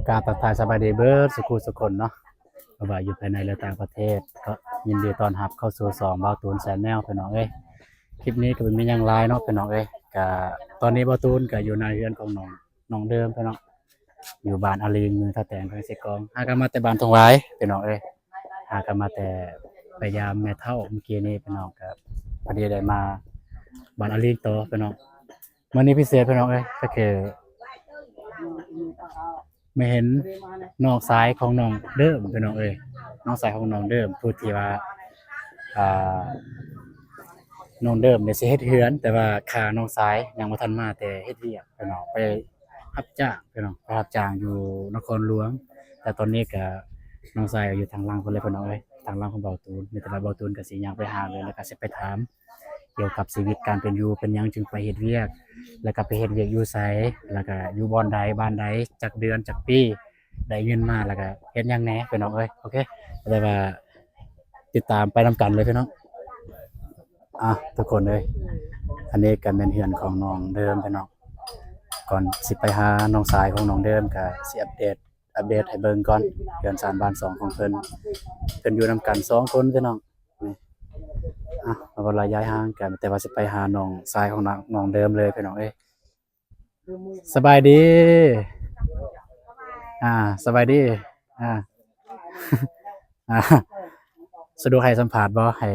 ກາບທັກທາຍສະບາຍດີເບີດສູ່ຄູ່ສູ່ຄົນເນາະ ບໍ່ວ່າຢູ່ພາຍໃນ ແລະ ຕ່າງປະເທດ ກໍຍິນດີຕ້ອນຮັບເຂົ້າສູ່ຊ່ອງບ່າວຕູນ Channel ພີ່ນ້ອງເອີຍ. ຄລິບນີ້ກໍບໍ່ມີຫຍັງຫຼາຍເນາະພີ່ນ້ອງເອີຍ. ກະຕອນນີ້ບ່າວຕູນກໍຢູ່ໜ້າເຮືອນຂອງນ້ອງ ນ້ອງເດີມພີ່ນ້ອງ ຢູ່ບ້ານອາລິງ ເມືອງທ່າແຕງ ແຂວງເຊກອງ. ຫາກໍມາແຕ່ບ້ານທົ່ງຫວາຍພີ່ນ້ອງເອີຍ ຫາກໍມາແຕ່ ໄປຢາມແມ່ເຖົ້າເມື່ອກີ້ນີ້ພີ່ນ້ອງ. ກໍພໍດີໄດ້ມາບ້ານອາລິງຕໍ່ພີ່ນ້ອງ. ມື້ນີ້ພິເສດພີ່ນ້ອງເອີຍ ກໍຄືມາເຫັນນ້ອງຊາຍຂອງນ້ອງເດີມພີ່ນ້ອງເອີຍ. ນ້ອງຊາຍຂອງນ້ອງເດີມ ຜູ້ທີ່ວ່າ ອ່າ ນ້ອງເດີມນີ້ຊິເຮັດເຮືອນ ແຕ່ວ່າຂ້ານ້ອງຊາຍຍັງບໍ່ທັນມາແຕ່ເຮັດວຽກພີ່ນ້ອງ ໄປຮັບຈ້າງພີ່ນ້ອງ ໄປຮັບຈ້າງຢູ່ນະຄອນຫຼວງ. ແຕ່ຕອນນີ້ກໍນ້ອງຊາຍກໍຢູ່ທາງຫຼັງພຸ້ນແຫຼະພີ່ນ້ອງເອີຍ ທາງຫຼັງຂອງບ່າວຕູນ. ມີແຕ່ວ່າບ່າວຕູນກໍຊິຍ່າງໄປຫາເລີຍ ແລ້ວກໍຊິໄປຖາມ ກ່ຽວກັບຊີວິດການເປັນຢູ່ ເປັນຫຍັງຈຶ່ງໄປເຮັດວຽກ ແລ້ວກໍໄປເຮັດວຽກຢູ່ໃສ ແລ້ວກໍຢູ່ບ່ອນໃດ ບ້ານໃດ ຈັກເດືອນ ຈັກປີ ໄດ້ເງິນມາ ແລ້ວກໍເຮັດຫຍັງແດ່ພີ່ນ້ອງເອີຍ. ໂອເຄ ແຕ່ວ່າຕິດຕາມໄປນຳກັນເລີຍພີ່ນ້ອງ. ອ່ະ ທຸກຄົນເອີຍ ອັນນີ້ກໍແມ່ນເຮືອນຂອງນ້ອງເດີມພີ່ນ້ອງ. ກ່ອນຊິໄປຫານ້ອງຊາຍຂອງນ້ອງເດີມ ກໍຊິອັບເດດ ອັບເດດໃຫ້ເບິ່ງກ່ອນ ເຮືອນຊານບ້ານຊ່ອງຂອງເພິ່ນ. ເພິ່ນຢູ່ນຳກັນສອງຄົນພີ່ນ້ອງ. ນີ້ ອ່ະ ບໍ່ຫຼາຍຍາຍຫ່າງກັນ ແຕ່ວ່າຊິໄປຫານ້ອງຊາຍຂອງນ້ອງ ນ້ອງເດີມເລີຍພີ່ນ້ອງເອີຍ. ສະບາຍດີ ອ່າ ສະບາຍດີ ອ່າ ອ່າ ສະດວກໃຫ້ສຳພາດບໍ່? ໃຫ້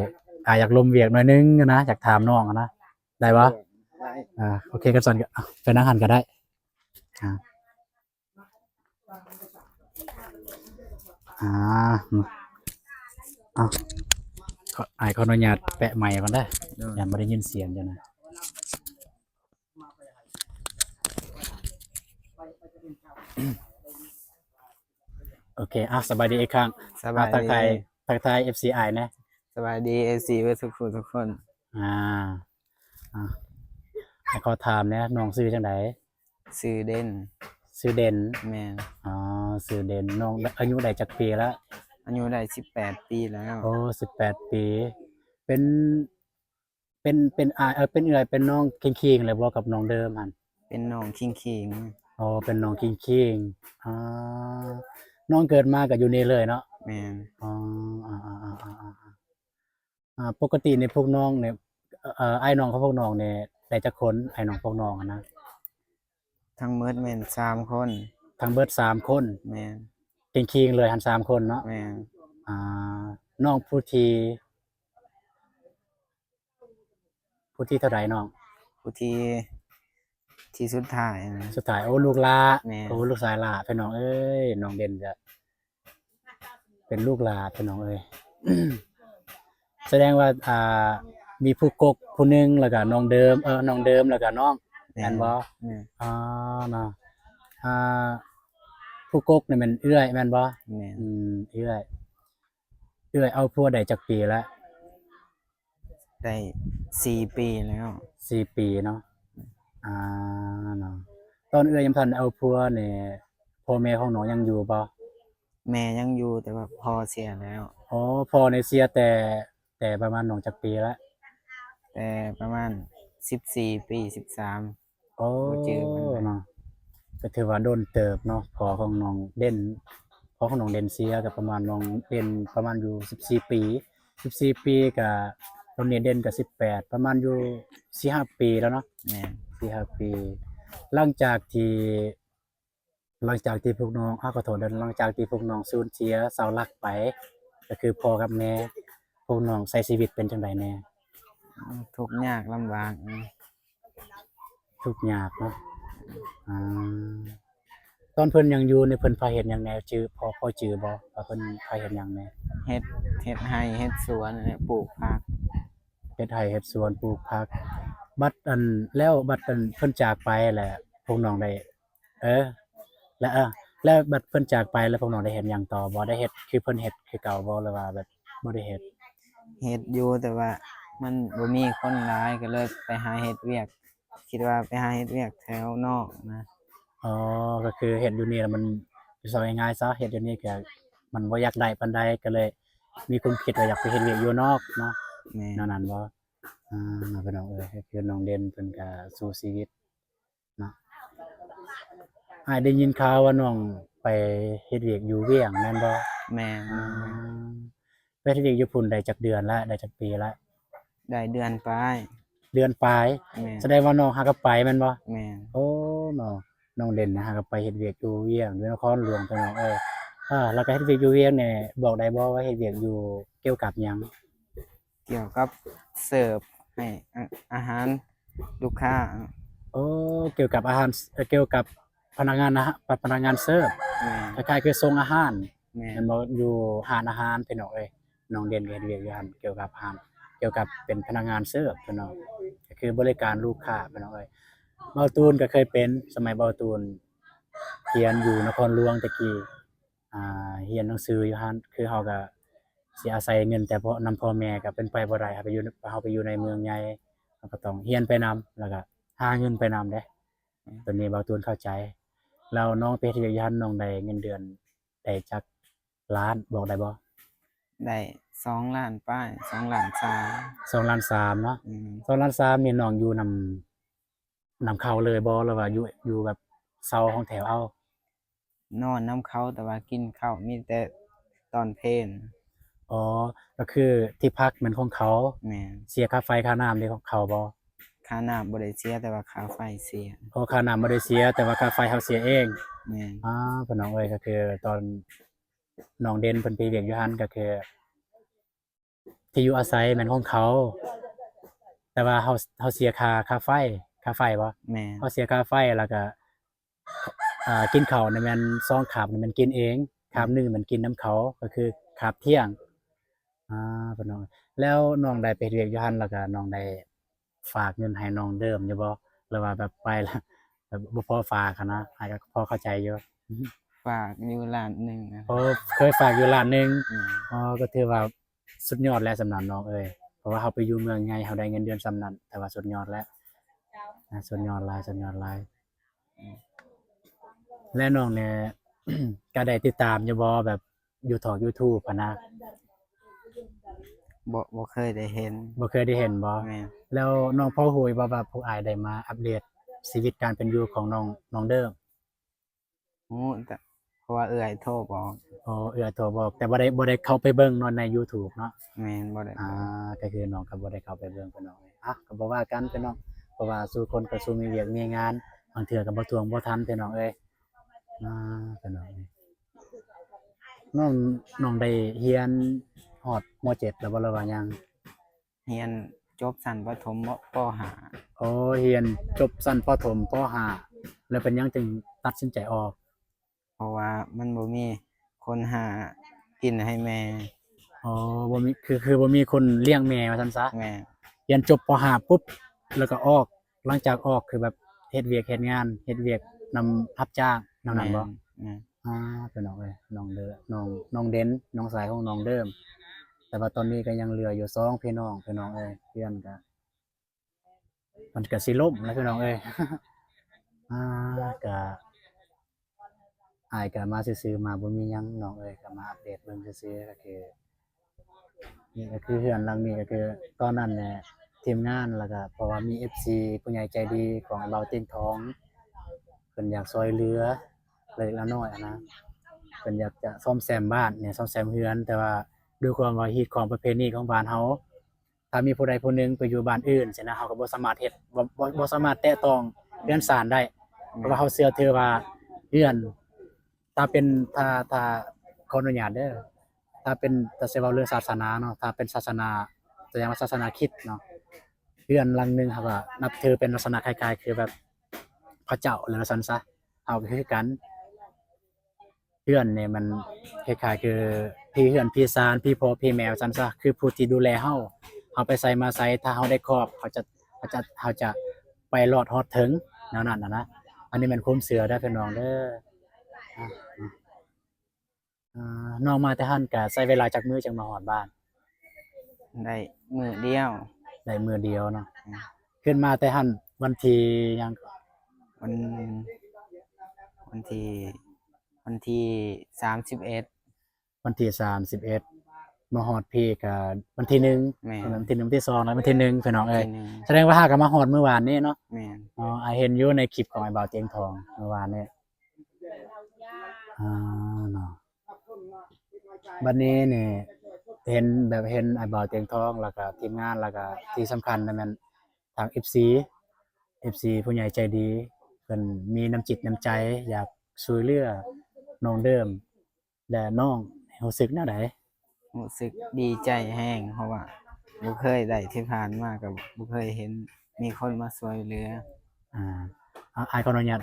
ອ່າ ຢາກລົມວຽກໜ້ອຍໜຶ່ງນະ ຢາກຖາມນ້ອງນະ ໄດ້ບໍ່? ໄດ້ ອ່າ ໂອເຄ ຄັນຊັ້ນກໍ ອ່ະ ໄປນັ່ງຫັ້ນກໍໄດ້ ອ່າ ອ່າ ເອົາ ຂໍ ອ້າຍຂໍອະນຸຍາດແປະໄມກ່ອນເດີ ໂດຍ ຢ້ານບໍ່ໄດ້ຍິນສຽງເຈົ້ານະ. ໂອເຄ ອ່ະ ສະບາຍດີອີກຄັ້ງ ສະບາຍດີ ອ່ະ ທັກທາຍ ທັກທາຍເອັຟຊີອ້າຍແດ່. ສະບາຍດີເອັຟຊີເບິດທຸກຜູ້ທຸກຄົນ. ອ່າ ອ່າ ໃຫ້ຂໍຖາມແດ່ ນ້ອງຊື່ຈັ່ງໃດ? ຊື່ເດັ່ນ. ຊື່ເດັ່ນ? ແມ່ນ. ອໍ ຊື່ເດັ່ນ. ນ້ອງອາຍຸໄດ້ຈັກປີລະ? ອາຍຸໄດ້ສິບແປດປີແລ້ວ. ໂອ້ ສິບແປດປີ. ເປັນ ເປັນ ເປັນອ້າຍ ເອີ ເປັນເອື້ອຍ ເປັນນ້ອງຄີງໆ ແລ້ວບໍ່ກັບນ້ອງເດີມຫັ້ນ? ເປັນນ້ອງຄີງໆ. ອໍ ເປັນນ້ອງຄີງໆ. ອໍ ນ້ອງເກີດມາກໍຢູ່ນີ້ເລີຍເນາະ? ແມ່ນ. ອໍ ອ່າໆໆໆໆ ອ່າ ປົກກະຕິນີ້ພວກນ້ອງນີ້ ເອີ ອ້າຍນ້ອງຂອງພວກນ້ອງນີ້ໄດ້ຈັກຄົນ? ອ້າຍນ້ອງພວກນ້ອງຫັ້ນນະ ທັງໝົດແມ່ນສາມຄົນ. ທັງເບິດສາມຄົນ? ແມ່ນ. ເກັ່ງຄີງເລີຍຫັ້ນສາມຄົນເນາະ? ແມ່ນ. ອ່າ ນ້ອງຜູ້ທີ່ ຜູ້ທີ່ເທົ່າໃດນ້ອງ? ຜູ້ທີ່ ທີ່ສຸດທ້າຍນະ. ສຸດທ້າຍ. ໂອ້ ລູກຫຼ້າ. ແມ່ນ. ໂອ້ ລູກຊາຍຫຼ້າ ພີ່ນ້ອງເອີຍ ນ້ອງເດັ່ນຈະ ເປັນລູກຫຼ້າພີ່ນ້ອງເອີຍ. ສະແດງວ່າ ອ່າ ມີຜູ້ກົກຜູ້ໜຶ່ງ ແລ້ວກະນ້ອງເດີມ ເອີ ນ້ອງເດີມ ແລ້ວກະນ້ອງ ແມ່ນ ແມ່ນບໍ່? ແມ່ນ. ອໍ ເນາະ ອ່າ ຜູ້ກົກນີ້ແມ່ນເອື້ອຍແມ່ນບໍ່? ແມ່ນ. ອືມ ເອື້ອຍ ເອື້ອຍເອົາຜົວໄດ້ຈັກປີແລ້ວ? ໄດ້ສີ່ປີແລ້ວ. ສີ່ປີເນາະ. ອ່າ ເນາະ ຕອນເອື້ອຍຍັງບໍ່ທັນເອົາຜົວນີ້ ພໍ່ແມ່ຂອງນ້ອງຍັງຢູ່ບໍ່? ແມ່ຍັງຢູ່ ແຕ່ວ່າພໍ່ເສຍແລ້ວ. ອໍ ພໍ່ນີ້ເສຍແຕ່ ແຕ່ປະມານນ້ອງຈັກປີລະ? ແຕ່ປະມານສິບສີ່ປີ ສິບສາມ. ໂອ້ ບໍ່ຈື່ມັນເນາະ ກໍຖືວ່າດົນເຕີບເນາະ. ພໍ່ຂອງນ້ອງເດັ່ນ ພໍ່ຂອງນ້ອງເດັ່ນເສຍກໍປະມານ ນ້ອງເດັ່ນປະມານຢູ່ສິບສີ່ປີ ສິບສີ່ປີ ກໍຕອນນີ້ເດັ່ນກໍສິບແປດ ປະມານຢູ່ສີ່ຫ້າປີແລ້ວເນາະ. ແມ່ນ. ສີ່ຫ້າປີ. ຫຼັງຈາກທີ່ ຫຼັງຈາກທີ່ພວກນ້ອງ ອາ ຂໍໂທດເດີ ຫຼັງຈາກທີ່ພວກນ້ອງສູນເສຍເສົາຫຼັກໄປ ກໍຄືພໍ່ກັບແມ່ ພວກນ້ອງໃຊ້ຊີວິດເປັນຈັ່ງໃດແດ່? ອືມ ທຸກຍາກລຳບາກ. ທຸກຍາກເນາະ. ອ່າ ຕອນເພິ່ນຍັງຢູ່ນີ້ ເພິ່ນພາເຮັດຫຍັງແດ່? ຈື່ ພໍ ພໍຈື່ບໍ່ວ່າເພິ່ນພາເຮັດຫຍັງແດ່? ເຮັດ ເຮັດໄຮ່ເຮັດສວນ ແລະ ປູກຜັກ. ເຮັດໄຮ່ເຮັດສວນ ປູກຜັກ. ບັດ ອັນ ແລ້ວບັດ ອັນ ເພິ່ນຈາກໄປແລ້ວ ພວກນ້ອງໄດ້ ເອີ ແລ້ວ ເອີ ແລ້ວບັດເພິ່ນຈາກໄປແລ້ວ ພວກນ້ອງໄດ້ເຮັດຫຍັງຕໍ່ບໍ່? ໄດ້ເຮັດຄືເພິ່ນເຮັດຄືເກົ່າບໍ່ ຫຼືວ່າແບບບໍ່ໄດ້ເຮັດ? ເຮັດຢູ່ ແຕ່ວ່າມັນບໍ່ມີຄົນຫຼາຍ ກໍເລີຍໄປຫາເຮັດວຽກ ຄິດວ່າໄປຫາເຮັດວຽກແຖວນອກນະ. ອໍ ກໍຄືເຮັດຢູ່ນີ້ແລ້ວມັນ ເວົ້າງ່າຍໆຊະ ເຮັດຢູ່ນີ້ກໍມັນບໍ່ຢາກໄດ້ປານໃດ ກໍເລີຍມີຄວາມຄິດວ່າຢາກໄປເຮັດວຽກຢູ່ນອກເນາະ. ແມ່ນ. ແນວນັ້ນບໍ່? ອ່າ ເນາະ ພີ່ນ້ອງເອີຍ ກໍຄືນ້ອງເດັ່ນເພິ່ນກໍສູ້ຊີວິດ ເນາະ. ອ້າຍໄດ້ຍິນຂ່າວວ່ານ້ອງ ໄປເຮັດວຽກຢູ່ວຽງແມ່ນບໍ່? ແມ່ນ. ອືມ ໄປເຮັດວຽກຢູ່ພຸ້ນໄດ້ຈັກເດືອນລະ? ໄດ້ຈັກປີລະ? ໄດ້ເດືອນປາຍ. ເດືອນປາຍ? ແມ່ນ. ສະແດງວ່ານ້ອງຫາກໍໄປແມ່ນບໍ່? ແມ່ນ. ໂອ້ ນ້ອງ ນ້ອງເດັ່ນນະ ຫາກໍໄປເຮັດວຽກຢູ່ວຽງ ຢູ່ນະຄອນຫຼວງ ພີ່ນ້ອງເອີຍ. ເອີ ແລ້ວກໍເຮັດວຽກຢູ່ວຽງນີ້ ບອກໄດ້ບໍ່ວ່າເຮັດວຽກຢູ່ກ່ຽວກັບຫຍັງ? ກ່ຽວກັບເສີບໃຫ້ອາ ອາຫານລູກຄ້າ. ໂອ້ ກ່ຽວກັບອາຫານ ເອີ ກ່ຽວກັບພະນັກງານອາຫານ ພະ ພະນັກງານເສີບ. ແມ່ນ. ຄ້າຍໆຄືສົ່ງອາຫານ. ແມ່ນ. ແມ່ນບໍ່? ຢູ່ຮ້ານອາຫານ ພີ່ນ້ອງເອີຍ. ນ້ອງເດັ່ນກໍເຮັດວຽກຢູ່ຫັ້ນ ກ່ຽວກັບຮ້ານ ກ່ຽວກັບເປັນພະນັກງານເສີບ ພີ່ນ້ອງ ກໍຄືບໍລິການລູກຄ້າ ພີ່ນ້ອງເອີຍ. ເບົາຕູນກໍເຄີຍເປັນ ສະໄໝເບົາຕູນຮຽນຢູ່ນະຄອນຫຼວງແຕ່ກີ້ ອ່າ ຮຽນໜັງສືຢູ່ຫັ້ນ ຄືເຮົາກໍຊິອາໄສເງິນແຕ່ພໍ່ ນຳພໍ່ແມ່ກໍເປັນໄປບໍ່ໄດ້ ເຮົາໄປຢູ່ ເຮົາໄປຢູ່ໃນເມືອງໃຫຍ່ ເຮົາກໍຕ້ອງຮຽນໄປນຳ ແລ້ວກໍຫາເງິນໄປນຳເດ້. ອືມ ຕົວນີ້ເບົາຕູນເຂົ້າໃຈ. ແລ້ວນ້ອງໄປເຮັດວຽກຢູ່ຫັ້ນ ນ້ອງໄດ້ເງິນເດືອນໄດ້ຈັກລ້ານ ບອກໄດ້ບໍ່? ໄດ້ສອງລ້ານປາຍ ສອງລ້ານສາມ. ສອງລ້ານສາມເນາະ. ອືມ ສອງລ້ານສາມນີ້ນ້ອງຢູ່ນຳ ນຳເຂົາເລີຍບໍ່ ຫຼືວ່າຢູ່ ຢູ່ແບບເຊົ່າຫ້ອງແຖວເອົາ? ນອນນຳເຂົາ ແຕ່ວ່າກິນເຂົ້າມີແຕ່ຕອນເພນ. ອໍ ກໍຄືທີ່ພັກແມ່ນຂອງເຂົາ. ແມ່ນ. ເສຍຄ່າໄຟຄ່ານ້ຳເດ້ ຂອງເຂົາບໍ່? ຄ່ານ້ຳບໍ່ໄດ້ເສຍ ແຕ່ວ່າຄ່າໄຟເສຍ. ອໍ ຄ່ານ້ຳບໍ່ໄດ້ເສຍ ແຕ່ວ່າຄ່າໄຟເຮົາເສຍເອງ. ແມ່ນ. ອາ ພີ່ນ້ອງເອີຍ ກໍຄືຕອນນ້ອງເດັ່ນເພິ່ນໄປເຮັດວຽກຢູ່ຫັ້ນ ກໍຄື ທີ່ຢູ່ອາໄສແມ່ນຂອງເຂົາ ແຕ່ວ່າເຮົາ ເຮົາເສຍຄ່າ ຄ່າໄຟ ຄ່າໄຟບໍ່? ແມ່ນ. ເຮົາເສຍຄ່າໄຟ ແລ້ວກໍ ອ່າ ກິນເຂົ້ານີ້ແມ່ນສອງຄາບນີ້ແມ່ນກິນເອງ ຄາບໜຶ່ງແມ່ນກິນນຳເຂົາ ກໍຄືຄາບທ່ຽງ. ອາ ພີ່ນ້ອງ ແລ້ວນ້ອງໄດ້ໄປເຮັດວຽກຢູ່ຫັ້ນ ແລ້ວກໍນ້ອງໄດ້ຝາກເງິນໃຫ້ນ້ອງເດີມຢູ່ບໍ່? ຫຼືວ່າແບບໄປແລ້ວແບບບໍ່ພໍຝາກຫັ້ນນະ ອ້າຍກໍພໍເຂົ້າໃຈຢູ່. ຝາກຢູ່ລ້ານໜຶ່ງ. ໂອ້ ເຄີຍຝາກຢູ່ລ້ານໜຶ່ງ. ອືມ. ອໍ ກໍຖືວ່າ ສຸດຍອດແລ້ວສຳລັບນ້ອງເອີຍ ເພາະວ່າເຮົາໄປຢູ່ເມືອງໃຫຍ່ ເຮົາໄດ້ເງິນເດືອນສ່ຳນັ້ນ ຖືວ່າສຸດຍອດແລ້ວນະ. ສຸດຍອດຫຼາຍ ສຸດຍອດຫຼາຍ. ແລະ ນ້ອງນີ້ ກະໄດ້ຕິດຕາມຢູ່ບໍ່ ແບບ ຢູ່ທອກ YouTube ຫັ້ນນະ? ບໍ່ ບໍ່ເຄີຍໄດ້ເຫັນ. ບໍ່ເຄີຍໄດ້ເຫັນບໍ່? ແມ່ນ. ແລ້ວນ້ອງພໍຮູ້ຢູ່ບໍ່ວ່າພວກອ້າຍໄດ້ມາອັບເດດຊີວິດການເປັນຢູ່ຂອງນ້ອງ ນ້ອງເດີມ? ຮູ້ ແຕ່ ເພາະວ່າເອື້ອຍໂທບອກ. ອໍ ເອື້ອຍໂທບອກ ແຕ່ບໍ່ໄດ້ ບໍ່ໄດ້ເຂົ້າໄປເບິ່ງເນາະໃນ YouTube ເນາະ. ແມ່ນ ບໍ່ໄດ້. ອ່າ ກໍຄືນ້ອງກໍບໍ່ໄດ້ເຂົ້າໄປເບິ່ງ ພີ່ນ້ອງ. ອ່ະ ກໍບໍ່ວ່າກັນ ພີ່ນ້ອງ ເພາະວ່າສູ່ຄົນກໍສູ່ມີວຽກມີງານ ບາງເທື່ອກໍບໍ່ຖ້ວງບໍ່ທັນ ພີ່ນ້ອງເອີຍ. ອ່າ ພີ່ນ້ອງ ນ້ອງ ນ້ອງໄດ້ຮຽນຮອດ ມ.ເຈັດ ແລ້ວບໍ່ ຫຼືວ່າຍັງ? ຮຽນຈົບຊັ້ນປະຖົມ ປໍຫ້າ. ອໍ ຮຽນຈົບຊັ້ນປະຖົມ ປໍຫ້າ ແລ້ວເປັນຫຍັງຈຶ່ງຕັດສິນໃຈອອກ? ເພາະວ່າມັນບໍ່ມີຄົນຫາກິນໃຫ້ແມ່. ອໍ ບໍ່ມີ ຄື ຄືບໍ່ມີຄົນລ້ຽງແມ່ວ່າຊັ້ນຊະ. ແມ່ນ. ຮຽນຈົບ ປໍຫ້າ ປຸບ ແລ້ວກໍອອກ ຫຼັງຈາກອອກຄືແບບເຮັດວຽກເຮັດງານ ເຮັດວຽກນຳຮັບຈ້າງແນວນັ້ນບໍ່? ແມ່ນ ແມ່ນ. ອ່າ ພີ່ນ້ອງເອີຍ ນ້ອງເດີ ນ້ອງ ນ້ອງເດັ່ນ ນ້ອງຊາຍຂອງນ້ອງເດີມ ແຕ່ວ່າຕອນນີ້ກໍຍັງເຫຼືອຢູ່ສອງພີ່ນ້ອງ ພີ່ນ້ອງເອີຍ. ເຮືອນກໍ ມັນກໍຊິລົ້ມແລ້ວ ພີ່ນ້ອງເອີຍ. ອ່າ ກໍ ອ້າຍກໍມາຊື່ໆ ມາບໍ່ມີຫຍັງ ນ້ອງເອີຍ ກໍມາອັບເດດເບິ່ງຊື່ໆ. ກໍຄື ນີ້ກໍຄືເຮືອນຫຼັງນີ້ ກໍຄືຕອນນັ້ນແຫຼະ ທີມງານ ແລ້ວກໍເພາະວ່າມີເອັຟຊີ ຜູ້ໃຫຍ່ໃຈດີຂອງອ້າຍບ່າວຕຽງທອງ ເພິ່ນຢາກຊ່ວຍເຫຼືອເລັກໆນ້ອຍໆ ຫັ້ນນະ ເພິ່ນຢາກຈະສ້ອມແຊມບ້ານນີ້ ສ້ອມແຊມເຮືອນ ແຕ່ວ່າດ້ວຍຄວາມວ່າຮີດຄອງປະເພນີຂອງບ້ານເຮົາ ຖ້າມີຜູ້ໃດຜູ້ໜຶ່ງໄປຢູ່ບ້ານອື່ນຊີ້ນະ ເຮົາກໍບໍ່ສາມາດເຮັດ ບໍ່ ບໍ່ ບໍ່ສາມາດແຕະຕ້ອງເຮືອນຊານໄດ້. ແມ່ນ. ເພາະວ່າເຮົາເຊື່ອຖືວ່າເຮືອນ ຖ້າເປັນ ຖ້າ ຖ້າ ຂໍອະນຸຍາດເດີ ຖ້າເປັນ ຖ້າຊິເວົ້າເລື່ອງສາສະໜາເນາະ ຖ້າເປັນສາສະໜາ ຕົວຢ່າງວ່າສາສະໜາຄຣິດເນາະ ເຮືອນຫຼັງໜຶ່ງເຮົາກໍນັບຖືເປັນລັກສະນະຄ້າຍໆຄືແບບພະເຈົ້າ ຫຼືວ່າຊັ້ນຊະ ເຮົາກໍຄືກັນ. ເຮືອນນີ້ມັນຄ້າຍໆຄືພີ່ເຮືອນພີ່ຊານ ພີ່ພໍ່ພີ່ແມ່ວ່າຊັ້ນຊະ ຄືຜູ້ທີ່ດູແລເຮົາ ເຮົາໄປໃສມາໃສ ຖ້າເຮົາໄດ້ຄອບ ເຮົາຈະ ເຮົາຈະ ເຮົາຈະໄປລອດຮອດເຖິງ ແນວນັ້ນນະ. ອັນນີ້ແມ່ນຄວາມເຊື່ອເດີພີ່ນ້ອງເດີ. ອ່າ ນ້ອງມາແຕ່ຫັ້ນກະໃຊ້ເວລາຈັກມື້ຈັ່ງມາຮອດບ້ານ? ໄດ້ມື້ດຽວ. ໄດ້ມື້ດຽວເນາະ. ອືມ. ຂຶ້ນມາແຕ່ຫັ້ນວັນທີຫຍັງ? ວັນ ວັນທີ ວັນທີສາມສິບເອັດ. ວັນທີສາມສິບເອັດ ມາຮອດພີ້ກະວັນທີໜຶ່ງ. ແມ່ນ. ວັນທີໜຶ່ງ ວັນທີສອງ ແລ້ວວັນທີໜຶ່ງ ພີ່ນ້ອງເອີຍ. ສະແດງວ່າຫາກະມາຮອດມື້ວານນີ້ເນາະ. ແມ່ນ. ອໍ ອ້າຍເຫັນຢູ່ໃນຄລິບຂອງອ້າຍບ່າວຕຽງທອງມື້ວານນີ້. ອ່າເນາະ ບັດນີ້ນີ້ເຫັນແບບເຫັນອ້າຍບ່າວຕຽງທອງ ແລ້ວກະທີມງານ ແລ້ວກະທີ່ສຳຄັນນະແມ່ນທາງເອັຟຊີ ເອັຟຊີຜູ້ໃຫຍ່ໃຈດີ ເພິ່ນມີນ້ຳຈິດນ້ຳໃຈຢາກຊ່ວຍເຫຼືອນ້ອງເດີມ ແລະ ນ້ອງຮູ້ສຶກແນວໃດ? ຮູ້ສຶກດີໃຈແຮງ ເພາະວ່າບໍ່ເຄີຍໄດ້ ທີ່ຜ່ານມາກໍບໍ່ເຄີຍເຫັນມີຄົນມາຊ່ວຍເຫຼືອ. ອ່າ ອາ ອ້າຍຂໍອະນຸຍາດ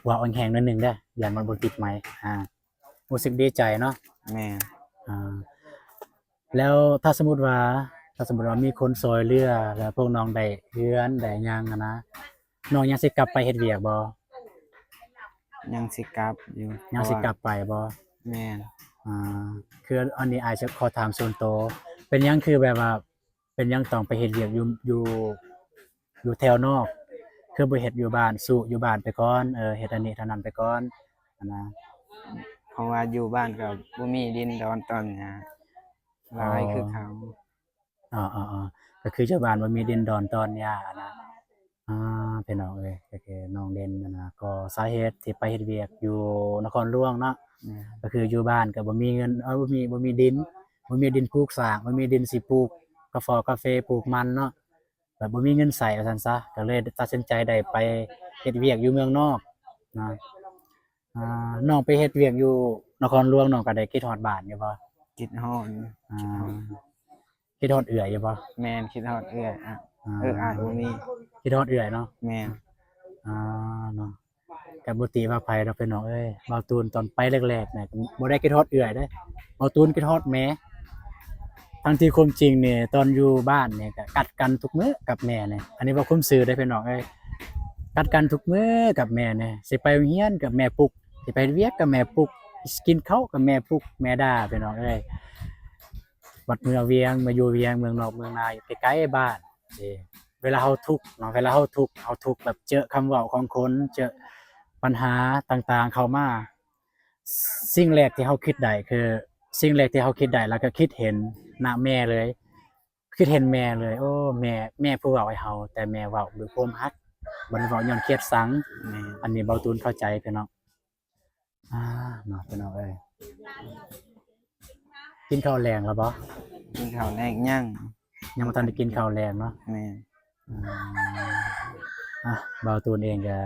ເວົ້າແຮງໆໜ້ອຍໜຶ່ງເດີ ຢ້ານມັນບໍ່ຕິດໄມ. ອ່າ ຮູ້ສຶກດີໃຈເນາະ? ແມ່ນ. ອ່າ ແລ້ວຖ້າສົມມຸດວ່າ ຖ້າສົມມຸດວ່າມີຄົນຊ່ອຍເຫຼືອ ແລ້ວພວກນ້ອງໄດ້ເຮືອນໄດ້ຫຍັງຫັ້ນນະ ນ້ອງຍັງຊິກັບໄປເຮັດວຽກບໍ່? ຍັງຊິກັບຢູ່. ຍັງຊິກັບໄປບໍ່? ແມ່ນ. ອ່າ ຄືອັນນີ້ອ້າຍຊິຂໍຖາມສ່ວນໂຕ ເປັນຫຍັງຄືແບບວ່າ ເປັນຫຍັງຕ້ອງໄປເຮັດວຽກຢູ່ ຢູ່ ຢູ່ແຖວນອກ ຄືບໍ່ເຮັດຢູ່ບ້ານ ສູ້ຢູ່ບ້ານໄປກ່ອນ ເອີ ເຮັດອັນນີ້ເທົ່ານັ້ນໄປກ່ອນຫັ້ນນະ? ເພາະວ່າຢູ່ບ້ານກໍບໍ່ມີດິນດອນຕອນຫຍ້າຫຼາຍຄືເຂົາ. ອໍ ອໍ ອໍ ກໍຄືຢູ່ບ້ານບໍ່ມີດິນດອນຕອນຫຍ້ານະ. ອ່າ ພີ່ນ້ອງເອີຍ ກໍຄືນ້ອງເດັ່ນນະ ກໍສາເຫດທີ່ໄປເຮັດວຽກຢູ່ນະຄອນຫຼວງເນາະ ແມ່ນ ກໍຄືຢູ່ບ້ານກໍບໍ່ມີເງິນ ເອີ ບໍ່ມີ ບໍ່ມີດິນ ບໍ່ມີດິນປູກສ້າງ ບໍ່ມີດິນຊິປູກກາຟອກາເຟ ປູກມັນເນາະ ແບບບໍ່ມີເງິນໃຊ້ວ່າຊັ້ນຊະ ກໍເລີຍຕັດສິນໃຈໄດ້ໄປເຮັດວຽກຢູ່ເມືອງນອກນະ. ອ່າ ນ້ອງໄປເຮັດວຽກຢູ່ນະຄອນຫຼວງ ນ້ອງກໍໄດ້ຄິດຮອດບ້ານຢູ່ບໍ່? ຄິດຮອດ. ອ່າ ຄິດຮອດເອື້ອຍຢູ່ບໍ່? ແມ່ນ ຄິດຮອດເອື້ອຍ. ອ່າ ເອື້ອຍອ້າຍບໍ່ມີ. ຄິດຮອດເອື້ອຍເນາະ? ແມ່ນ. ອ່າ ເນາະ ກໍບໍ່ຕິວ່າໃຜດອກພີ່ນ້ອງເອີຍ ບ່າວຕູນຕອນໄປແລກໆນະ ບໍ່ໄດ້ຄິດຮອດເອື້ອຍເດ້ ບ່າວຕູນຄິດຮອດແມ່ ທັງທີ່ຄວາມຈິງນີ້ ຕອນຢູ່ບ້ານນີ້ກໍກັດກັນທຸກມື້ກັບແມ່ນີ້ ອັນນີ້ເວົ້າຄວາມຊື່ເດ້ພີ່ນ້ອງເອີຍ ກັດກັນທຸກມື້ກັບແມ່ນີ້ ຊິໄປໂຮງຮຽນກໍແມ່ປຸກ ຊິໄປເຮັດວຽກກໍແມ່ປຸກ ກິນເຂົ້າກໍແມ່ປຸກ ແມ່ດ່າພີ່ນ້ອງເອີຍ. ບັດເມືອວຽງ ມາຢູ່ວຽງ ເມືອງນອກເມືອງນາ ຢູ່ໃກ້ໆບ້ານເດ້ ເວລາເຮົາທຸກເນາະ ເວລາເຮົາທຸກ ເຮົາທຸກແບບເຈີຄຳເວົ້າຂອງຄົນ ເຈີບັນຫາຕ່າງໆເຂົ້າມາ ສິ່ງແລກທີ່ເຮົາຄິດໄດ້ຄື ສິ່ງແລກທີ່ເຮົາຄິດໄດ້ ແລ້ວກໍຄິດເຫັນນະແມ່ເລີຍ ຄິດເຫັນແມ່ເລີຍ ໂອ້ ແມ່ ແມ່ຜູ້ເວົ້າໃຫ້ເຮົາ ແຕ່ແມ່ເວົ້າດ້ວຍຄວາມຮັກ ບໍ່ໄດ້ເວົ້າຍ້ອນຄຽດຊັງ. ແມ່ນ. ອັນນີ້ບ່າວຕູນເຂົ້າໃຈພີ່ນ້ອງ. ອ່າ ເນາະ ພີ່ນ້ອງເອີຍ ກິນເຂົ້າແລງແລ້ວບໍ່? ກິນເຂົ້າແລງຍັງ ຍັງບໍ່ທັນໄດ້ກິນເຂົ້າແລງເນາະ. ແມ່ນ. ອືມ ອ່ະ ບ່າວຕູນເອງກໍ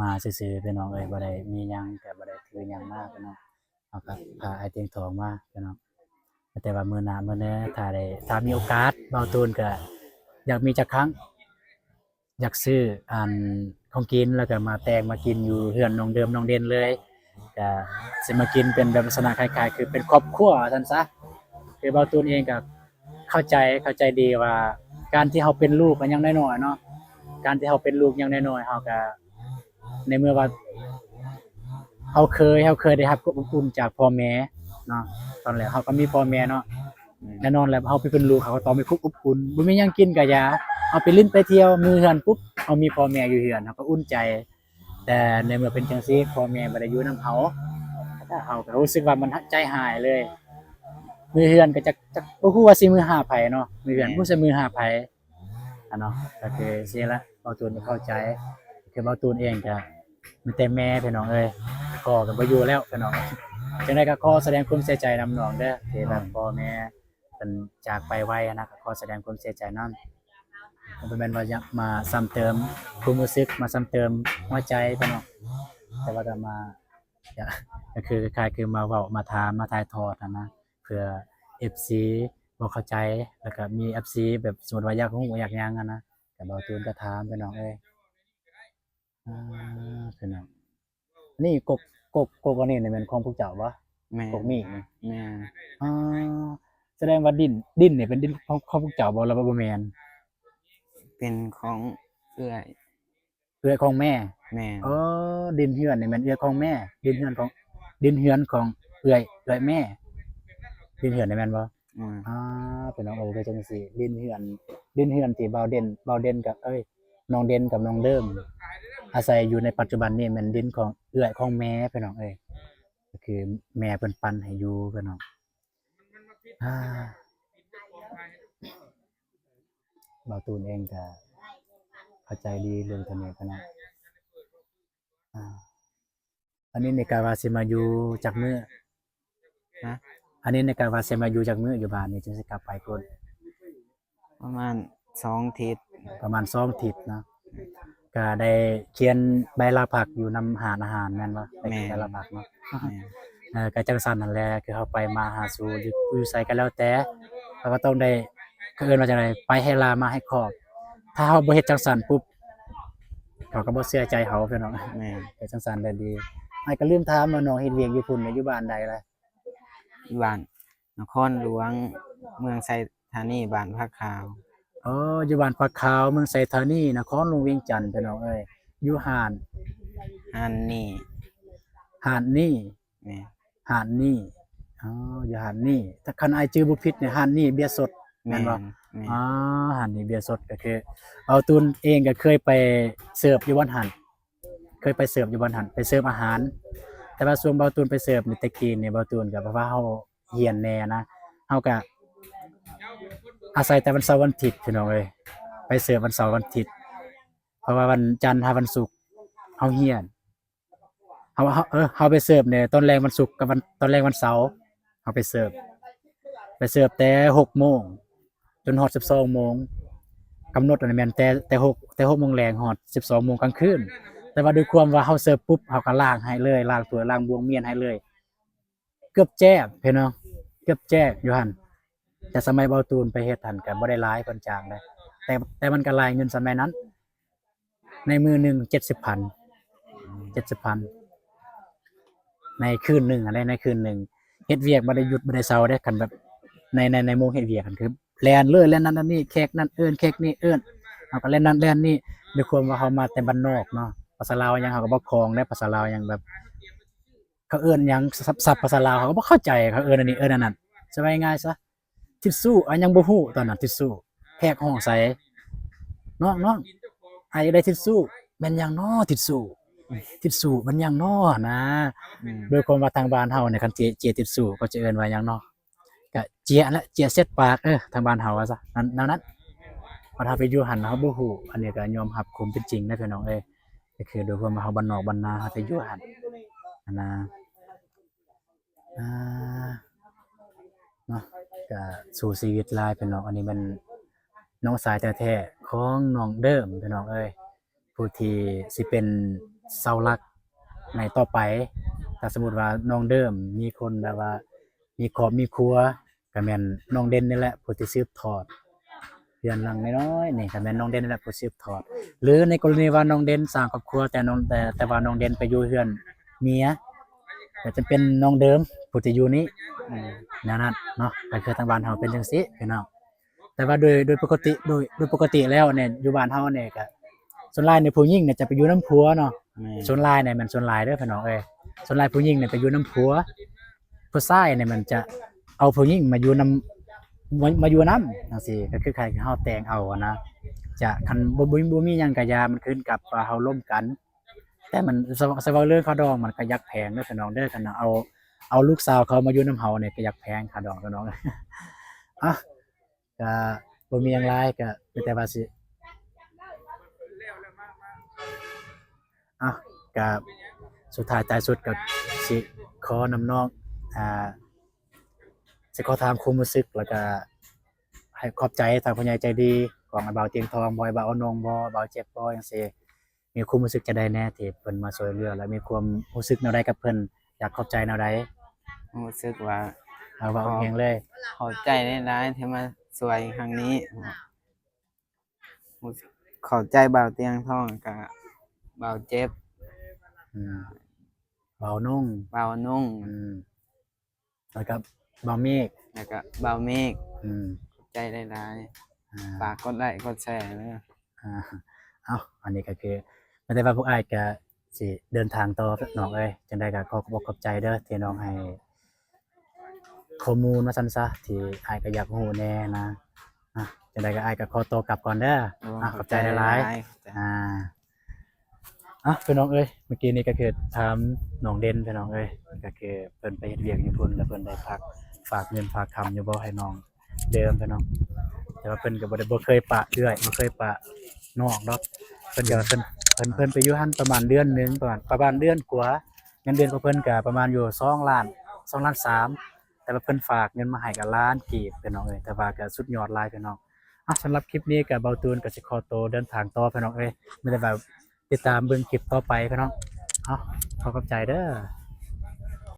ມາຊື່ໆ ພີ່ນ້ອງເອີຍ ບໍ່ໄດ້ມີຫຍັງ ກໍບໍ່ໄດ້ຖືຫຍັງມາພີ່ນ້ອງ ເຮົາກໍພາອ້າຍຕຽງທອງມາພີ່ນ້ອງ ແຕ່ວ່າມື້ໜ້າມື້ໃນ ຖ້າໄດ້ ຖ້າມີໂອກາດ ບ່າວຕູນກໍຢາກມີຈັກຄັ້ງ ຢາກຊື້ອັນຂອງກິນ ແລ້ວກໍມາແຕ່ງມາກິນຢູ່ເຮືອນນ້ອງເດີມ ນ້ອງເດັ່ນເລີຍ ກໍຊິມາກິນເປັນແບບລັກສະນະຄ້າຍໆ ຄືເປັນຄອບຄົວວ່າຊັ້ນຊະ. ຄືບ່າວຕູນເອງກໍເຂົ້າໃຈ ເຂົ້າໃຈດີວ່າ ການທີ່ເຮົາເປັນລູກກໍຍັງນ້ອຍໆເນາະ ການທີ່ເຮົາເປັນລູກຍັງນ້ອຍໆ ເຮົາກໍ ໃນເມື່ອວ່າເຮົາເຄີຍ ເຮົາເຄີຍໄດ້ຮັບຄວາມອົບອຸ່ນຈາກພໍ່ແມ່ເນາະ ຕອນແລກເຮົາກໍມີພໍ່ແມ່ເນາະ ແນ່ນອນແຫຼະ ເຮົາໄປເປັນລູກ ເຮົາກໍຕ້ອງມີຄວາມອົບອຸ່ນ ບໍ່ມີຫຍັງກິນກໍຢ່າ ເຮົາໄປຫຼິ້ນໄປທ່ຽວ ມື້ເຮືອນປຸບ ເຮົາມີພໍ່ແມ່ຢູ່ເຮືອນ ເຮົາກໍອຸ່ນໃຈ. ແຕ່ໃນເມື່ອເປັນຈັ່ງຊີ້ ພໍ່ແມ່ບໍ່ໄດ້ຢູ່ນຳເຮົາ ເຮົາກໍຮູ້ສຶກວ່າມັນໃຈຫາຍເລີຍ ມື້ເຮືອນກໍຈັກ ຈັກ ບໍ່ຮູ້ວ່າຊິມືຫາໃຜເນາະ ມື້ເຮືອນບໍ່ຮູ້ຊິມືຫາໃຜ. ອ່ະເນາະ ກໍຄືຊີ້ລະ ບ່າວຕູນເຂົ້າໃຈ ຄືບ່າວຕູນເອງກໍມີແຕ່ແມ່ພີ່ນ້ອງເອີຍ ພໍ່ກໍບໍ່ຢູ່ແລ້ວພີ່ນ້ອງ. ຈັ່ງໃດກໍຂໍສະແດງຄວາມເສຍໃຈນຳນ້ອງເດີ ທີ່ແບບພໍ່ແມ່ເພິ່ນຈາກໄປໄວຫັ້ນນະ ກໍຂໍສະແດງຄວາມເສຍໃຈນຳ. ບໍ່ແມ່ນວ່າຢາກມາຊ້ຳເຕີມຄວາມຮູ້ສຶກ ມາຊ້ຳເຕີມຫົວໃຈພີ່ນ້ອງ ແຕ່ວ່າກໍມາ ກະ ກະຄືຄ້າຍໆ ຄືມາເວົ້າມາຖາມມາຖ່າຍທອດຫັ້ນນະ ເພື່ອເອັຟຊີບໍ່ເຂົ້າໃຈ ແລ້ວກະມີເອັຟຊີແບບສົມມຸດວ່າຢາກຮູ້ຢາກຫຍັງຫັ້ນນະ ກະບ່າວຕູນກະຖາມພີ່ນ້ອງເອີຍ. ອ່າ ພີ່ນ້ອງ ນີ້ກົກ ກົກ ກົກອັນນີ້ນີ້ແມ່ນຂອງພວກເຈົ້າບໍ່? ແມ່ນ ກົກມີດນີ້ ແມ່ນ. ອ່າ ສະແດງວ່າດິນ ດິນນີ້ເປັນດິນຂອງ ຂອງພວກເຈົ້າບໍ່ ຫຼືວ່າບໍ່ແມ່ນ? ເປັນຂອງເອື້ອຍ. ເອື້ອຍຂອງແມ່. ແມ່ນ. ອໍ ດິນເຮືອນນີ້ແມ່ນເອື້ອຍຂອງແມ່ ດິນເຮືອນຂອງ ດິນເຮືອນຂອງເອື້ອຍ ເອື້ອຍແມ່ ດິນເຮືອນນີ້ແມ່ນບໍ່? ອືມ. ອ່າ ພີ່ນ້ອງເອີຍ ຄືຈັ່ງຊີ້ ດິນເຮືອນ ດິນເຮືອນທີ່ບ່າວເດັ່ນ ບ່າວເດັ່ນກັບ ເອີຍ ນ້ອງເດັ່ນກັບນ້ອງເດີມ ອາໄສຢູ່ໃນປັດຈຸບັນນີ້ແມ່ນດິນຂອງເອື້ອຍຂອງແມ່ ພີ່ນ້ອງເອີຍ ກໍຄືແມ່ເພິ່ນປັນໃຫ້ຢູ່ ພີ່ນ້ອງ. ອ່າ ບ່າວຕູນເອງກະເຂົ້າໃຈດີເລື່ອງຕົວນີ້ຂະໜາດ ອ່າ ອັນນີ້ນີ້ກະວ່າຊິມາຢູ່ຈັກມື້? ຮະ? ອັນນີ້ນີ້ກະວ່າຊິມາຢູ່ຈັກມື້ຢູ່ບ້ານນີ້ ຈຶ່ງຊິກັບໄປພຸ້ນ? ປະມານສອງທິດ. ປະມານສອງທິດເນາະ. ກະໄດ້ຂຽນໃບລາພັກຢູ່ນຳຮ້ານອາຫານແມ່ນບໍ່? ໄດ້ຂຽນໃບລາພັກເນາະ. ແມ່ນ. ເອີ ກະຈັ່ງຊັ້ນຫັ້ນແຫຼະ ຄືເຮົາໄປມາຫາສູ່ຢູ່ ຢູ່ໃສກະແລ້ວແຕ່ ເຮົາກະຕ້ອງໄດ້ ເຂົາເອີ້ນວ່າຈັ່ງໃດ ໄປໃຫ້ລາມາໃຫ້ຄອບ. ຖ້າເຮົາບໍ່ເຮັດຈັ່ງຊັ້ນປຸບ ເຂົາກະບໍ່ເຊື່ອໃຈເຮົາ ພີ່ນ້ອງ. ແມ່ນ. ເຮັດຈັ່ງຊັ້ນແຫຼະດີ. ອ້າຍກະລືມຖາມວ່ານ້ອງເຮັດວຽກຢູ່ພຸ້ນ ຢູ່ບ້ານໃດລະ? ຢູ່ບ້ານນະຄອນຫຼວງ ເມືອງໄຊທານີ ບ້ານຜາຂາວ. ອໍ ຢູ່ບ້ານຜາຂາວ ເມືອງໄຊທານີ ນະຄອນຫຼວງວຽງຈັນ ພີ່ນ້ອງເອີຍ. ຢູ່ຮ້ານ ຮ້ານນີ້ ຮ້ານນີ້. ແມ່ນ. ຮ້ານນີ້. ອໍ ຢູ່ຮ້ານນີ້ ຖ້າຄັນອ້າຍຈື່ບໍ່ຜິດນີ້ ຮ້ານນີ້ເບຍສົດແມ່ນບໍ່? ແມ່ນ. ອໍ ຮ້ານນີ້ເບຍສົດ ກະຄືເບົາຕູນເອງກະເຄີຍໄປເສີບຢູ່ບ່ອນຫັ້ນ ເຄີຍໄປເສີບຢູ່ບ່ອນຫັ້ນ ໄປເສີບອາຫານ. ແຕ່ວ່າຊ່ວງເບົາຕູນໄປເສີບນີ້ ແຕ່ກີ້ນີ້ເບົາຕູນກະ ເພາະວ່າເຮົາຮຽນແດ່ນະ ເຮົາກະອາໄສແຕ່ວັນເສົາວັນທິດ ພີ່ນ້ອງເອີຍ. ໄປເສີບວັນເສົາວັນທິດ ເພາະວ່າວັນຈັນຫາວັນສຸກເຮົາຮຽນ. ເຮົາ ເຮົາ ເອີ ເຮົາໄປເສີບນີ້ຕອນແລງວັນສຸກກັບວັນ ຕອນແລງວັນເສົາ ເຮົາໄປເສີບ ໄປເສີບແຕ່ຫົກໂມງຈົນຮອດສິບສອງໂມງ. ກຳນົດຫັ້ນແມ່ນແຕ່ ແຕ່ຫົກ ແຕ່ຫົກໂມງແລງຮອດສິບສອງໂມງກາງຄືນ. ແຕ່ວ່າດ້ວຍຄວາມວ່າເຮົາເສີບປຸບ ເຮົາກະລ້າງໃຫ້ເລີຍ ລ້າງຖ້ວຍລ້າງບ່ວງມ້ຽນໃຫ້ເລີຍ. ເກືອບແຈ້ງພີ່ນ້ອງ ເກືອບແຈ້ງຢູ່ຫັ້ນ. ແຕ່ສະໄໝເບົາຕູນໄປເຮັດຫັ້ນກະບໍ່ໄດ້ຫຼາຍ ເພິ່ນຈ້າງໄດ໋ ແຕ່ ແຕ່ມັນກະຫຼາຍເງິນສະໄໝນັ້ນ. ໃນມື້ໜຶ່ງເຈັດສິບພັນ ເຈັດສິບພັນ ໃນຄືນໜຶ່ງຫັ້ນເດ້ ໃນຄືນໜຶ່ງ. ເຮັດວຽກບໍ່ໄດ້ຢຸດບໍ່ໄດ້ເຊົາເດ້ ຄັນແບບໃນ ໃນ ໃນໂມງເຮັດວຽກຫັ້ນ ຄືແລ່ນເລີຍ ແລ່ນນັ້ນແລ່ນນີ້ ແຂກນັ້ນເອີ້ນ ແຂກນີ້ເອີ້ນ ເຮົາກະແລ່ນນັ້ນແລ່ນນີ້. ດ້ວຍຄວາມວ່າເຮົາມາແຕ່ບ້ານນອກເນາະ ພາສາລາວຫຍັງເຮົາກະບໍ່ຄ່ອງເດ້ ພາສາລາວຫຍັງແບບ ເຂົາເອີ້ນຫຍັງ ສັບ ສັບພາສາລາວເຮົາກະບໍ່ເຂົ້າໃຈ ເຂົາເອີ້ນອັນນີ້ເອີ້ນອັນນັ້ນ. ສະເວົ້າງ່າຍໆຊະ ທິດຊູ້ ອ້າຍຍັງບໍ່ຮູ້ຕອນນັ້ນ ທິດຊູ້ ແຂກຮ້ອງໃສ່ ນ້ອງໆ ອ້າຍຢາກໄດ້ທິດຊູ້. ແມ່ນຫຍັງນໍທິດຊູ້ ທິດຊູ້ແມ່ນຫຍັງນໍຫັ້ນນະ. ອືມ ໂດຍຄວາມວ່າທາງບ້ານເຮົານີ້ ຄັນເຈຍ ເຈຍທິດຊູ້ ເຂົາຈະເອີ້ນວ່າຫຍັງນໍ? ກະເຈຍຫັ້ນແຫຼະ ເຈຍເຊັດປາກ ເອີ ທາງບ້ານເຮົາວ່າຊະ ນັ້ນ ແນວນັ້ນ. ບັດເຮົາໄປຢູ່ຫັ້ນເຮົາບໍ່ຮູ້ ອັນນີ້ກະຍອມຮັບຄວາມເປັນຈິງເດີພີ່ນ້ອງເອີຍ. ກະຄືໂດຍຄວາມວ່າເຮົາບ້ານນອກບ້ານນາ ເຮົາໄປຢູ່ຫັ້ນຫັ້ນນະ. ອ່າ ເນາະ ກະສູ້ຊີວິດຫຼາຍພີ່ນ້ອງ. ອັນນີ້ແມ່ນນ້ອງຊາຍແທ້ໆຂອງນ້ອງເດີມພີ່ນ້ອງເອີຍ ຜູ້ທີ່ຊິເປັນເສົາຫຼັກໃນຕໍ່ໄປ. ຖ້າສົມມຸດວ່ານ້ອງເດີມມີຄົນແບບວ່າມີຄອບມີຄົວ ກະແມ່ນນ້ອງເດັ່ນນີ້ແຫຼະຜູ້ທີ່ສືບທອດ ເຮືອນຫຼັງນ້ອຍໆນີ້ກະແມ່ນນ້ອງເດັ່ນນີ້ແຫຼະຜູ້ສືບທອດ. ຫຼືໃນກໍລະນີວ່ານ້ອງເດັ່ນສ້າງຄອບຄົວ ແຕ່ນ້ອງ ແຕ່ ແຕ່ວ່ານ້ອງເດັ່ນໄປຢູ່ເຮືອນເມຍ ກະຈະເປັນນ້ອງເດີມຜູ້ທີ່ຢູ່ນີ້. ອືມ ແນວນັ້ນເນາະ ກະຄືທາງບ້ານເຮົາເປັນຈັ່ງຊີ້ພີ່ນ້ອງ. ແຕ່ວ່າໂດຍ ໂດຍປົກກະຕິ ໂດຍ ໂດຍປົກກະຕິແລ້ວນີ້ ຢູ່ບ້ານເຮົານີ້ກະ ສ່ວນຫຼາຍນີ້ຜູ້ຍິງນີ້ຈະໄປຢູ່ນຳຜົວເນາະ. ແມ່ນ. ສ່ວນຫຼາຍນີ້ແມ່ນສ່ວນຫຼາຍເດີພີ່ນ້ອງເອີຍ ສ່ວນຫຼາຍຜູ້ຍິງນີ້ໄປຢູ່ນຳຜົວ. ຜູ້ຊາຍນີ້ມັນຈະເອົາຜູ້ຍິງມາຢູ່ນຳ ມາ ມາຢູ່ນຳຈັ່ງຊີ້ ກະຄືໃຫ້ເຮົາແຕ່ງເອົາຫັ້ນນະ. ຈະ ຄັນບໍ່ ບໍ່ ບໍ່ມີຫຍັງກະຢ່າ ມັນຂຶ້ນກັບວ່າເຮົາລົມກັນ. ແຕ່ມັນ ສະ ສະເວົ້າເລື່ອງຄາດອງ ມັນກະຢາກແພງເດີພີ່ນ້ອງເດີ. ຄັນເອົາ ເອົາລູກສາວເຂົາມາຢູ່ນຳເຮົານີ້ກະຢາກແພງຄາດອງພີ່ນ້ອງ. ອ່ະ ກະບໍ່ມີຫຍັງຫຼາຍ ກະມີແຕ່ວ່າຊິ ເອົ້າ ກະສຸດທ້າຍທ້າຍສຸດກະຊິຂໍນຳນ້ອງ ອ່າ ຊິຂໍຖາມຄວາມຮູ້ສຶກ ແລ້ວກະໃຫ້ຂອບໃຈທາງຜູ້ໃຫຍ່ໃຈດີຂອງອ້າຍບ່າວຕຽງທອງບໍ ອ້າຍບ່າວອານົງບໍ ບ່າວເຈັບບໍ ຈັ່ງຊີ້. ມີຄວາມຮູ້ສຶກຈັ່ງໃດແດ່ທີ່ເພິ່ນມາຊ່ວຍເຫຼືອ ແລະ ມີຄວາມຮູ້ສຶກແນວໃດກັບເພິ່ນ? ຢາກຂອບໃຈແນວໃດ? ຮູ້ສຶກວ່າ ເອົາ ເວົ້າເອງເລີຍ. ຂອບໃຈຫຼາຍໆທີ່ມາຊ່ວຍຄັ້ງນີ້. ຂອບໃຈບ່າວຕຽງທອງ ແລ້ວກະບ່າວເຈັບ. ອືມ ບ່າວນຸ່ງ ບ່າວນຸ່ງ. ອືມ ແລ້ວກະບ່າວເມກ ແລ້ວກະບ່າວເມກ. ອືມ ຂອບໃຈຫຼາຍໆ. ອ່າ ຝາກກົດໄລ້ກົດແຊເດີ. ອ່າ ເອົ້າ ອັນນີ້ກະຄື ແຕ່ວ່າພວກອ້າຍກະຊິເດີນທາງຕໍ່ນ້ອງເອີຍ. ຈັ່ງໃດກະຂໍຂອບອົກຂອບໃຈເດີ ທີ່ນ້ອງໃຫ້ຂໍ້ມູນວ່າຊັ້ນຊະ ທີ່ອ້າຍກະຢາກຮູ້ແດ່ນະ. ອ່າ ຈັ່ງໃດກະອ້າຍກະຂໍໂຕກັບກ່ອນເດີ. ໂອ້ ອ່າ ຂອບໃຈຫຼາຍໆ. ອ່າ ອ່ະ ພີ່ນ້ອງເອີຍ ເມື່ອກີ້ນີ້ກະຄືຖາມນ້ອງເດັ່ນ ພີ່ນ້ອງເອີຍ ກະຄືເພິ່ນໄປເຮັດວຽກຢູ່ພຸ້ນ ແລ້ວເພິ່ນໄດ້ຝາກ ຝາກເງິນຝາກຄຳຢູ່ບໍ່ໃຫ້ນ້ອງເດີມ ພີ່ນ້ອງ? ແຕ່ວ່າເພິ່ນກະບໍ່ໄດ້ ບໍ່ເຄີຍປະເອື້ອຍ ບໍ່ເຄີຍປະນ້ອງດອກ. ເພິ່ນກະ ເພິ່ນ ເພິ່ນ ເພິ່ນໄປຢູ່ຫັ້ນປະມານເດືອນໜຶ່ງ ປະມານ ປະມານເດືອນກວ່າ ເງິນເດືອນຂອງເພິ່ນກໍປະມານຢູ່ສອງລ້ານ ສອງລ້ານສາມ ແຕ່ວ່າເພິ່ນຝາກເງິນມາໃຫ້ກໍລ້ານກີບ ພີ່ນ້ອງເອີຍ ແຕ່ວ່າກໍສຸດຍອດຫຼາຍ ພີ່ນ້ອງ. ອ່ະ ສຳລັບຄລິບນີ້ກໍເບົາຕູນກໍຊິຂໍໂຕເດີນທາງຕໍ່ ພີ່ນ້ອງເອີຍ ມີແຕ່ວ່າຕິດຕາມເບິ່ງຄລິບຕໍ່ໄປ ພີ່ນ້ອງ. ເອົາ ຂໍຂອບໃຈເດີ.